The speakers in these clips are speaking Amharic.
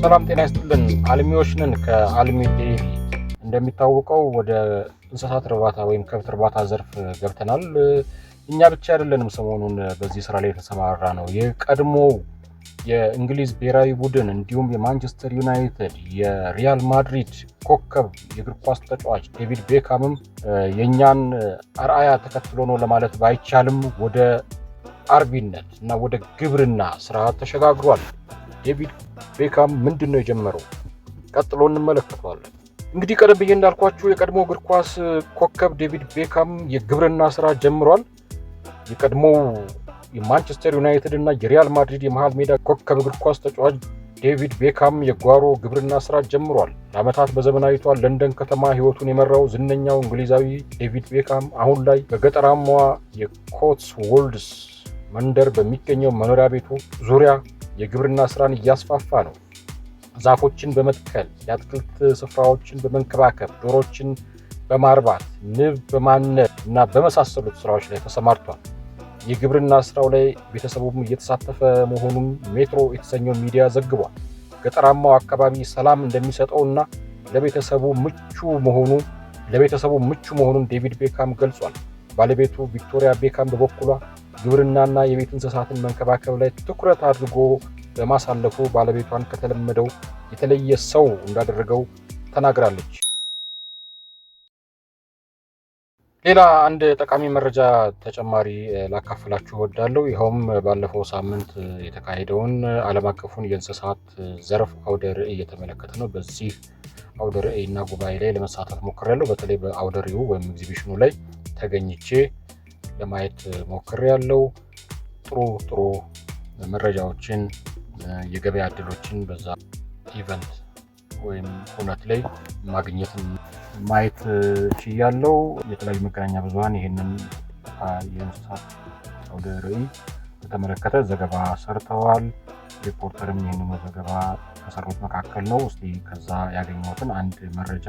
ሰላም ጤና ይስጥልን። አልሚዎች ነን ከአልሚ ዴይሪ። እንደሚታወቀው ወደ እንስሳት እርባታ ወይም ከብት እርባታ ዘርፍ ገብተናል። እኛ ብቻ አይደለንም ሰሞኑን በዚህ ስራ ላይ የተሰማራ ነው። የቀድሞው የእንግሊዝ ብሔራዊ ቡድን እንዲሁም የማንቸስተር ዩናይትድ፣ የሪያል ማድሪድ ኮከብ የእግር ኳስ ተጫዋች ዴቪድ ቤካምም የእኛን አርአያ ተከትሎ ነው ለማለት ባይቻልም ወደ አርቢነት እና ወደ ግብርና ስራ ተሸጋግሯል። ዴቪድ ቤካም ምንድን ነው የጀመረው? ቀጥሎ እንመለከተዋለን። እንግዲህ ቀደም ብዬ እንዳልኳችሁ የቀድሞ እግር ኳስ ኮከብ ዴቪድ ቤካም የግብርና ስራ ጀምሯል። የቀድሞው የማንቸስተር ዩናይትድ እና የሪያል ማድሪድ የመሃል ሜዳ ኮከብ እግር ኳስ ተጫዋች ዴቪድ ቤካም የጓሮ ግብርና ስራ ጀምሯል። ለዓመታት በዘመናዊቷ ለንደን ከተማ ሕይወቱን የመራው ዝነኛው እንግሊዛዊ ዴቪድ ቤካም አሁን ላይ በገጠራማዋ የኮትስዎልድስ መንደር በሚገኘው መኖሪያ ቤቱ ዙሪያ የግብርና ስራን እያስፋፋ ነው። ዛፎችን በመትከል፣ የአትክልት ስፍራዎችን በመንከባከብ፣ ዶሮችን በማርባት፣ ንብ በማነብ እና በመሳሰሉት ስራዎች ላይ ተሰማርቷል። የግብርና ስራው ላይ ቤተሰቡም እየተሳተፈ መሆኑን ሜትሮ የተሰኘው ሚዲያ ዘግቧል። ገጠራማው አካባቢ ሰላም እንደሚሰጠው እና ለቤተሰቡ ምቹ መሆኑን ዴቪድ ቤካም ገልጿል። ባለቤቱ ቪክቶሪያ ቤካም በበኩሏ ግብርናና የቤት እንስሳትን መንከባከብ ላይ ትኩረት አድርጎ በማሳለፉ ባለቤቷን ከተለመደው የተለየ ሰው እንዳደረገው ተናግራለች። ሌላ አንድ ጠቃሚ መረጃ ተጨማሪ ላካፍላችሁ እወዳለሁ። ይኸውም ባለፈው ሳምንት የተካሄደውን ዓለም አቀፉን የእንስሳት ዘርፍ አውደ ርዕይ እየተመለከተ ነው። በዚህ አውደ ርዕይ እና ጉባኤ ላይ ለመሳተፍ ሞክሬያለሁ። በተለይ በአውደ ርዕዩ ወይም ኤግዚቢሽኑ ላይ ተገኝቼ ለማየት ሞክሬያለሁ። ጥሩ ጥሩ መረጃዎችን፣ የገበያ እድሎችን በዛ event ወይም ሁነት ላይ ማግኘት ማየት ችያለው። የተለያዩ መገናኛ ብዙኃን ይህንን የእንስሳት አውደ ርዕይ በተመለከተ ዘገባ ሰርተዋል። ሪፖርተርም ይህንኑ ዘገባ ከሰሩት መካከል ነው። እስቲ ከዛ ያገኘሁትን አንድ መረጃ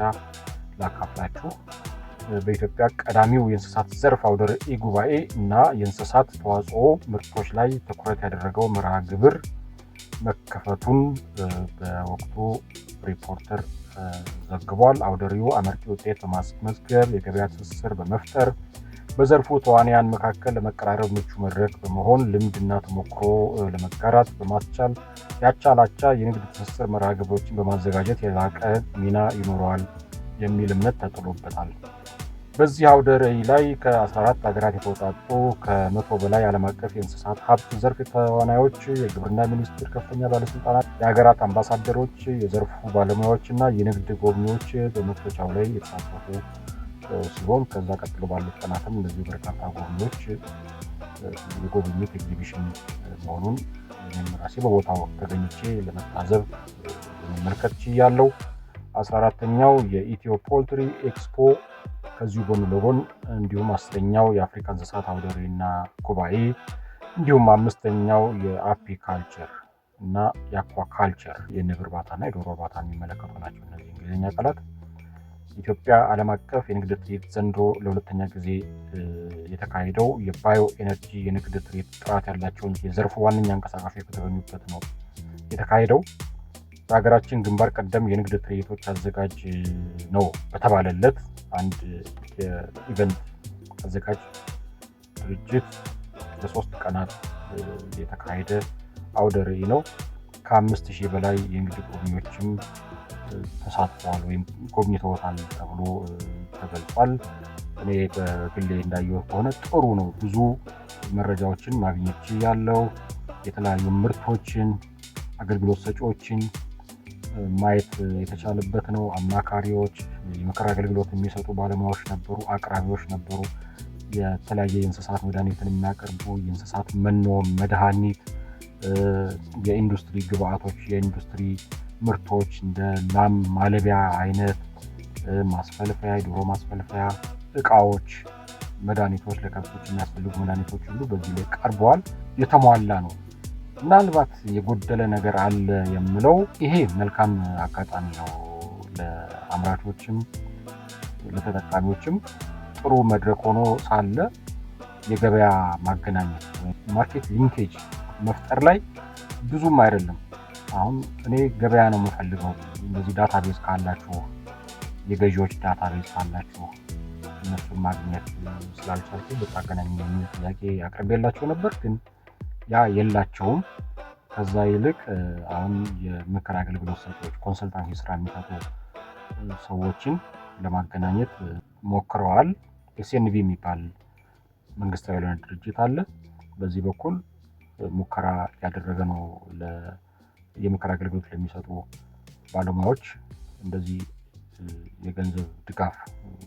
ላካፍላችሁ። በኢትዮጵያ ቀዳሚው የእንስሳት ዘርፍ አውደ ርዕይ ጉባኤ እና የእንስሳት ተዋጽኦ ምርቶች ላይ ትኩረት ያደረገው መርሃ ግብር መከፈቱን በወቅቱ ሪፖርተር ዘግቧል። አውደ ርዕዩ አመርቂ ውጤት በማስመዝገብ፣ የገበያ ትስስር በመፍጠር፣ በዘርፉ ተዋንያን መካከል ለመቀራረብ ምቹ መድረክ በመሆን፣ ልምድና ተሞክሮ ለመጋራት በማስቻል የአቻ ላቻ የንግድ ትስስር መርሃ ግብሮችን በማዘጋጀት የላቀ ሚና ይኖረዋል የሚል እምነት ተጥሎበታል። በዚህ አውደ ርዕይ ላይ ከ14 ሀገራት የተውጣጡ ከ100 በላይ ዓለም አቀፍ የእንስሳት ሀብት ዘርፍ ተዋናዮች፣ የግብርና ሚኒስቴር ከፍተኛ ባለስልጣናት፣ የሀገራት አምባሳደሮች፣ የዘርፉ ባለሙያዎች እና የንግድ ጎብኚዎች በመክፈቻው ላይ የተሳተፉ ሲሆን ከዛ ቀጥሎ ባሉት ቀናትም እንደዚሁ በርካታ ጎብኚዎች የጎበኙት ኤግዚቢሽን መሆኑን እኔም ራሴ በቦታው ተገኝቼ ለመታዘብ ለመመልከት ችያለሁ። 14ኛው የኢትዮ poultry expo ከዚሁ ጎን ለጎን እንዲሁም 10ኛው የአፍሪካ እንስሳት አውደ ርዕይና ጉባኤ እንዲሁም አምስተኛው የ apiculture እና የ aquaculture የንብ እርባታና የዶሮ እርባታ የሚመለከቱ ናቸው እነዚህ እንግሊዝኛ ቃላት። ኢትዮጵያ ዓለም አቀፍ የንግድ ትርኢት ዘንድሮ ለሁለተኛ ጊዜ የተካሄደው የ bio energy የንግድ ትርኢት ጥራት ያላቸውን የዘርፉ ዋነኛ አንቀሳቃሾች በተገኙበት ነው የተካሄደው። በሀገራችን ግንባር ቀደም የንግድ ትርኢቶች አዘጋጅ ነው በተባለለት አንድ የ event አዘጋጅ ድርጅት ለ3 ቀናት የተካሄደ አውደ ርዕይ ነው። ከ5,000 በላይ የንግድ ጎብኚዎችም ተሳትፈዋል ወይም ጎብኝተውታል ተብሎ ተገልጿል። እኔ በግሌ እንዳየሁት ከሆነ ጥሩ ነው። ብዙ መረጃዎችን ማግኘት ችያለሁ። የተለያዩ ምርቶችን፣ አገልግሎት ሰጪዎችን ማየት የተቻለበት ነው። አማካሪዎች፣ የምክር አገልግሎት የሚሰጡ ባለሙያዎች ነበሩ፣ አቅራቢዎች ነበሩ። የተለያየ የእንስሳት መድኃኒትን የሚያቀርቡ፣ የእንስሳት መኖ፣ መድኃኒት፣ የኢንዱስትሪ ግብአቶች፣ የኢንዱስትሪ ምርቶች እንደ ላም ማለቢያ አይነት ማስፈልፈያ፣ የዶሮ ማስፈልፈያ እቃዎች፣ መድኃኒቶች፣ ለከብቶች የሚያስፈልጉ መድኃኒቶች ሁሉ በዚህ ላይ ቀርበዋል። የተሟላ ነው። ምናልባት የጎደለ ነገር አለ የምለው፣ ይሄ መልካም አጋጣሚ ነው ለአምራቾችም ለተጠቃሚዎችም ጥሩ መድረክ ሆኖ ሳለ የገበያ ማገናኘት፣ market linkage መፍጠር ላይ ብዙም አይደለም። አሁን እኔ ገበያ ነው የምፈልገው፣ እንደዚህ database ካላችሁ፣ የገዢዎች database ካላችሁ እነሱን ማግኘት ስላልቻልኩ ብታገናኙ የሚል ጥያቄ አቅርቤላቸው ነበር፣ ግን ያ የላቸውም። ከዛ ይልቅ አሁን የምክር አገልግሎት ሰጪዎች፣ consultancy ስራ የሚሰጡ ሰዎችን ለማገናኘት ሞክረዋል። SNV የሚባል መንግስታዊ ያልሆነ ድርጅት አለ። በዚህ በኩል ሙከራ ያደረገ ነው። የምክር አገልግሎት ለሚሰጡ ባለሙያዎች እንደዚህ የገንዘብ ድጋፍ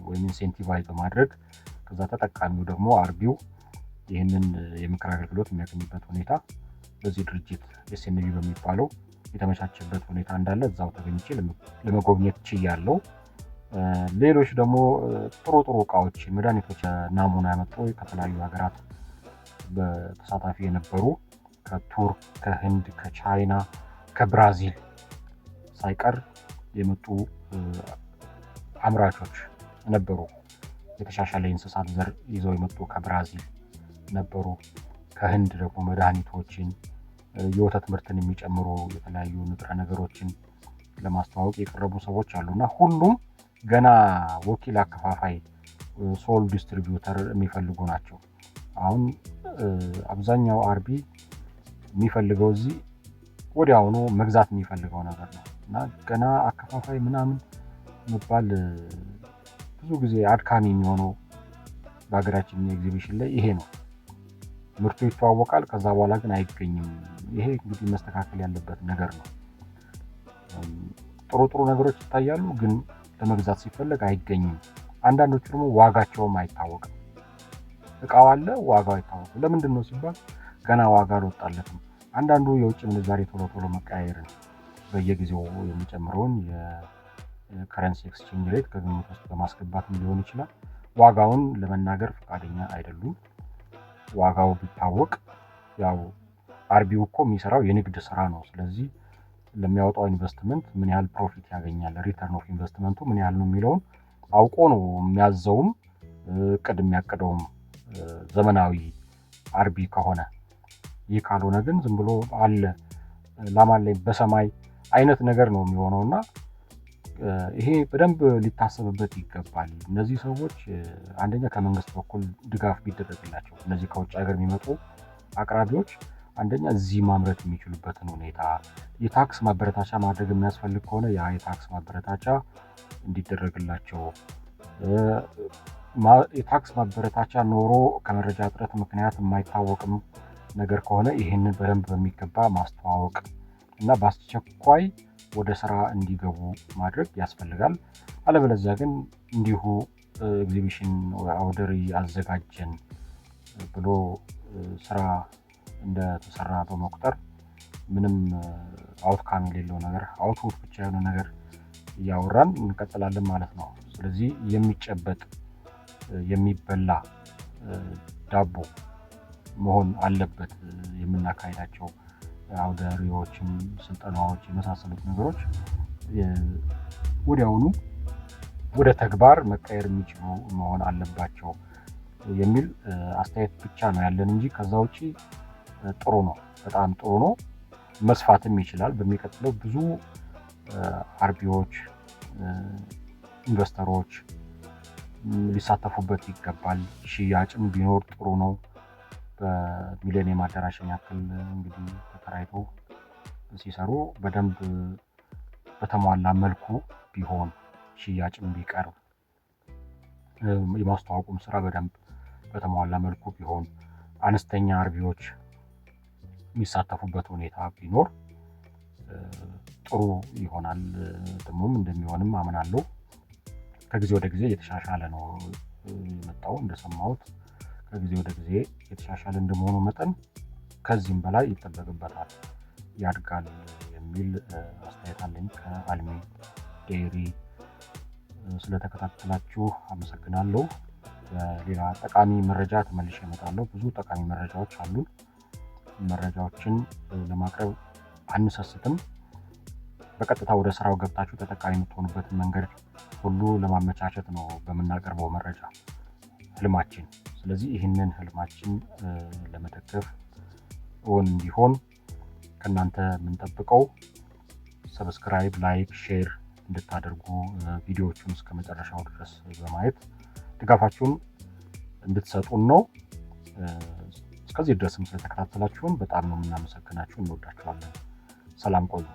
ወይም incentivize በማድረግ ከዛ ተጠቃሚው ደግሞ አርቢው ይህንን የምክር አገልግሎት የሚያገኝበት ሁኔታ በዚህ ድርጅት SNV በሚባለው የተመቻቸበት ሁኔታ እንዳለ እዛው ተገኝቼ ለመጎብኘት ችያለሁ። ሌሎች ደግሞ ጥሩ ጥሩ እቃዎች፣ መድኃኒቶች፣ ናሙና ያመጡ ከተለያዩ ሀገራት በተሳታፊ የነበሩ ከቱርክ፣ ከህንድ፣ ከቻይና፣ ከብራዚል ሳይቀር የመጡ አምራቾች ነበሩ። የተሻሻለ የእንስሳት ዘር ይዘው የመጡ ከብራዚል ነበሩ። ከህንድ ደግሞ መድኃኒቶችን፣ የወተት ምርትን የሚጨምሩ የተለያዩ ንጥረ ነገሮችን ለማስተዋወቅ የቀረቡ ሰዎች አሉ እና ሁሉም ገና ወኪል አከፋፋይ፣ sole distributor የሚፈልጉ ናቸው። አሁን አብዛኛው አርቢ የሚፈልገው እዚህ ወዲያውኑ መግዛት የሚፈልገው ነገር ነው እና ገና አከፋፋይ ምናምን መባል ብዙ ጊዜ አድካሚ የሚሆነው በሀገራችን ኤግዚቢሽን ላይ ይሄ ነው። ምርቱ ይተዋወቃል፣ ከዛ በኋላ ግን አይገኝም። ይሄ እንግዲህ መስተካከል ያለበት ነገር ነው። ጥሩ ጥሩ ነገሮች ይታያሉ፣ ግን ለመግዛት ሲፈለግ አይገኝም። አንዳንዶቹ ደግሞ ዋጋቸውም አይታወቅም። እቃው አለ፣ ዋጋው አይታወቅም። ለምንድን ነው ሲባል ገና ዋጋ አልወጣለትም። አንዳንዱ የውጭ ምንዛሬ ቶሎ ቶሎ መቀያየርን፣ በየጊዜው የሚጨምረውን የ currency exchange rate ከግምት ውስጥ በማስገባትም ሊሆን ይችላል። ዋጋውን ለመናገር ፈቃደኛ አይደሉም። ዋጋው ቢታወቅ ያው አርቢው እኮ የሚሰራው የንግድ ስራ ነው። ስለዚህ ለሚያወጣው ኢንቨስትመንት ምን ያህል profit ያገኛል፣ return of investment ኡ ምን ያህል ነው የሚለውን አውቆ ነው የሚያዘውም እቅድ የሚያቅደውም ዘመናዊ አርቢ ከሆነ። ይህ ካልሆነ ግን ዝም ብሎ አለ ላም አለኝ በሰማይ አይነት ነገር ነው የሚሆነው እና ይሄ በደንብ ሊታሰብበት ይገባል። እነዚህ ሰዎች አንደኛ ከመንግስት በኩል ድጋፍ ቢደረግላቸው፣ እነዚህ ከውጭ ሀገር የሚመጡ አቅራቢዎች አንደኛ እዚህ ማምረት የሚችሉበትን ሁኔታ፣ የታክስ ማበረታቻ ማድረግ የሚያስፈልግ ከሆነ ያ የታክስ ማበረታቻ እንዲደረግላቸው፣ የታክስ ማበረታቻ ኖሮ ከመረጃ እጥረት ምክንያት የማይታወቅም ነገር ከሆነ ይህንን በደንብ በሚገባ ማስተዋወቅ እና በአስቸኳይ ወደ ስራ እንዲገቡ ማድረግ ያስፈልጋል። አለበለዚያ ግን እንዲሁ ኤግዚቢሽን አውደ ርዕይ አዘጋጀን ብሎ ስራ እንደተሰራ በመቁጠር ምንም outcome የሌለው ነገር፣ output ብቻ የሆነ ነገር እያወራን እንቀጥላለን ማለት ነው። ስለዚህ የሚጨበጥ የሚበላ ዳቦ መሆን አለበት። የምናካሂዳቸው አውደ ርዕዮችም፣ ስልጠናዎች የመሳሰሉት ነገሮች ወዲያውኑ ወደ ተግባር መቀየር የሚችሉ መሆን አለባቸው የሚል አስተያየት ብቻ ነው ያለን እንጂ ከዛ ውጪ ጥሩ ነው፣ በጣም ጥሩ ነው። መስፋትም ይችላል። በሚቀጥለው ብዙ አርቢዎች፣ ኢንቨስተሮች ሊሳተፉበት ይገባል። ሽያጭም ቢኖር ጥሩ ነው። በሚሌኒየም አዳራሽን ያክል እንግዲህ ተከራይቶ ሲሰሩ በደንብ በተሟላ መልኩ ቢሆን፣ ሽያጭም ቢቀርብ፣ የማስተዋወቁም ስራ በደንብ በተሟላ መልኩ ቢሆን፣ አነስተኛ አርቢዎች የሚሳተፉበት ሁኔታ ቢኖር ጥሩ ይሆናል። ደግሞም እንደሚሆንም አምናለሁ። ከጊዜ ወደ ጊዜ እየተሻሻለ ነው የመጣው እንደሰማሁት። ከጊዜ ወደ ጊዜ የተሻሻለ እንደመሆኑ መጠን ከዚህም በላይ ይጠበቅበታል፣ ያድጋል የሚል አስተያየት አለኝ። ከአልሚ Dairy ስለተከታተላችሁ አመሰግናለሁ። በሌላ ጠቃሚ መረጃ ተመልሼ እመጣለሁ። ብዙ ጠቃሚ መረጃዎች አሉን። መረጃዎችን ለማቅረብ አንሰስትም። በቀጥታ ወደ ስራው ገብታችሁ ተጠቃሚ የምትሆኑበትን መንገድ ሁሉ ለማመቻቸት ነው በምናቀርበው መረጃ ህልማችን። ስለዚህ ይህንን ህልማችን ለመደገፍ እውን እንዲሆን ከእናንተ የምንጠብቀው Subscribe፣ like፣ share እንድታደርጉ፣ ቪዲዮዎቹን እስከ መጨረሻው ድረስ በማየት ድጋፋችሁን እንድትሰጡን ነው። እስከዚህ ድረስም ስለተከታተላችሁን በጣም ነው የምናመሰግናችሁ። እንወዳችኋለን። ሰላም ቆዩ።